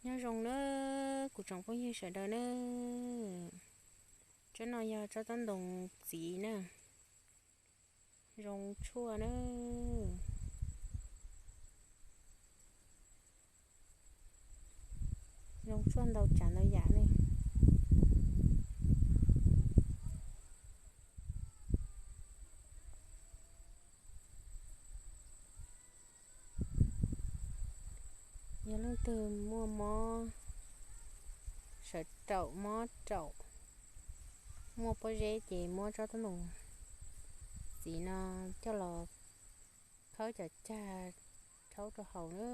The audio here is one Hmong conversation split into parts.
Nyob zoo na kuv tsoom phooj ywg sawv daws na. Tsob no yog tsob taub ntoos txiv na, zoo tshuaj na. Zoo tshuaj ntau tsav ntau yam ne. Yog leej twg muaj mob sawv raum mob raum, muaj pob zeb ces muab tsob taub ntoos txiv no coj los khawb cov cag rhaub rau haus na.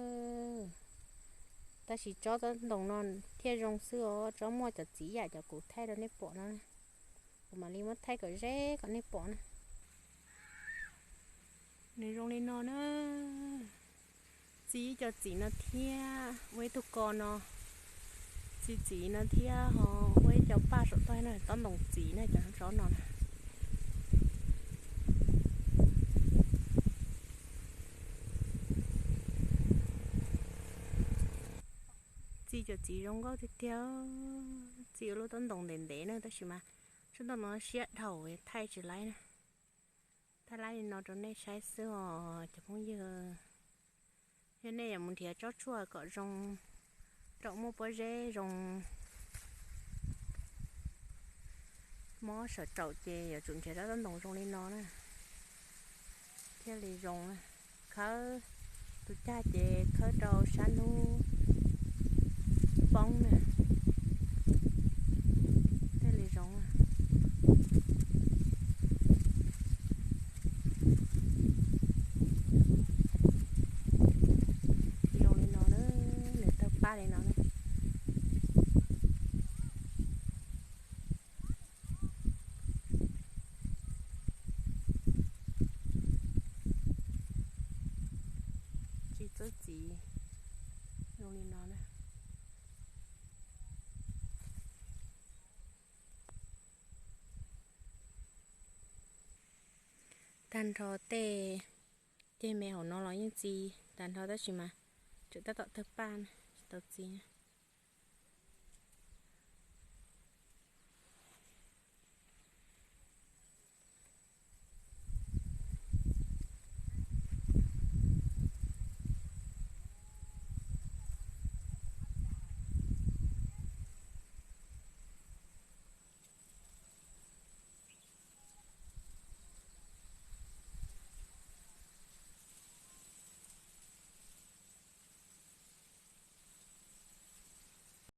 Tab sis tsob taub ntoos no thiaj zoo xwb os, tsob muaj cov txiv yam cov kuv thaij rau nej pom no, kuv mam li muab thaij kom ze kom nej pom na. Nws zoo li no na. Txi ib co txiv no thiab ua ib tug ko no, txi txiv no thiab ho ua ib co paj saum toj no, taub ntoos txiv na cov tsob no na. Txi cov txiv zoo nkauj tiag tiag, txi ua lub taub ntoos ntev ntev na, tab sis mas tsob ntoo no siab dhau thaij tsis laib na. Thaij laib li no rau nej saib xwb os cov phooj ywg. Yog nej yuav mus nrhiav tsob tshuaj kom zoo, raum muaj pob zeb zoo, mob sawv raum ces yuav tsum nrhiav tsob taub ntoos zoo li no na, thiaj li zoo na. Khawb tus cag ces khawb rau sab hnub poob na, thiaj li zoo. Zoo li no na, nws tawg paj li no na. Tsis txawj txiv zoo li no na. Tag nrho tej ceg me hauv no los yeej txi tag nrho tab sis mas tseem tab tom tawg paj na, tsis tau txi.